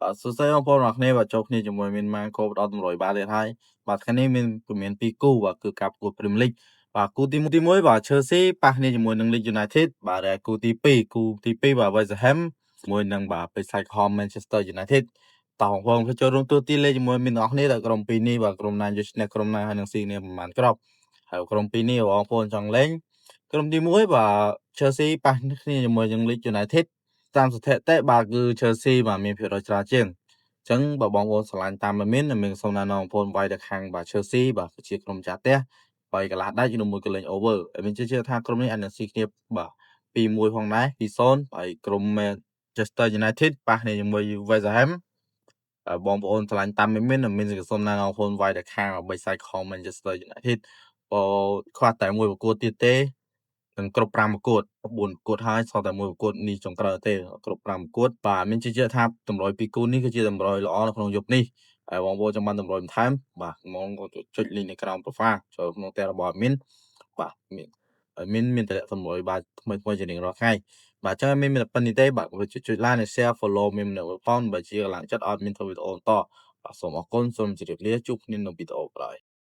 បាទសួស្តីបងប្អូនទាំងអស់គ្នាបាទចូលគ្នាជាមួយមានម៉ាកូដល់100បាល់ទៀតហើយបាទថ្ងៃនេះមានពមៀនពីរគូបាទគឺការប្រកួត Premier League បាទគូទី1បាទ Chelsea ប៉ះគ្នាជាមួយនឹង Leeds United បាទដែលគូទី2គូទី2បាទ West Ham ជាមួយនឹងបាទបិសាចក្រហម Manchester United តោះបងប្អូនចូលរួមទូទីលេខជាមួយមានទាំងអស់គ្នាដល់ក្រុមពីរនេះបាទក្រុមណាយកឈ្នះក្រុមណាហើយនឹងស៊ីគ្នាប្រហែលគ្រាប់ហើយក្រុមពីរនេះបងប្អូនចង់លេងក្រុមទី1បាទ Chelsea ប៉ះគ្នាជាមួយនឹង Leeds United តាមស្ថិតិបាទគឺ Chelsea បាទមានភាគរយច្រើនជាងអញ្ចឹងបើបងប្អូនស្រឡាញ់តាមមានមានសូមណែនាំបងប្អូនវាយទៅខាងបាទ Chelsea បាទគឺជាក្រុមចាស់ផ្ទះវាយកន្លះដាច់ឬមួយក៏លេង over ហើយមានជឿជាក់ថាក្រុមនេះអាចនឹងស៊ីគ្នាបាទ2-1ផងដែរ2-0ហើយក្រុម Manchester United ប៉ះគ្នាជាមួយ West Ham បងប្អូនស្រឡាញ់តាមមានមានសូមណែនាំបងប្អូនវាយទៅខាងបិសាចខំ Manchester United បើខ្វះតែមួយប្រកួតទៀតទេនឹងគ្រប់5ប្រកួត4ប្រកួតហើយសល់តែមួយប្រកួតនេះចុងក្រោយទេគ្រប់5ប្រកួតបាទមានជឿជាក់ថាតម្រុយពីរគូនេះគឺជាតម្រុយល្អនៅក្នុងយប់នេះហើយបងប្អូនចង់បានតម្រុយបន្ថែមបាទហ្មងក៏ចុច link នៅក្រោម profile ចូលក្នុងផ្ទះរបស់ admin បាទមាន admin មានតម្លាក់តម្រុយបាទថ្មីថ្មីជារៀងរាល់ថ្ងៃបាទអញ្ចឹងមានតែប៉ុណ្្នេះទេបាទចុច like និង share follow មានម្នាក់ផងបើជាកម្លាំងចិត្តឲ្យមានធ្វើវីដេអូបន្តបាទសូមអរគុណសូមជម្រាបលាជួបគ្នានៅវីដេអូក្រោយ។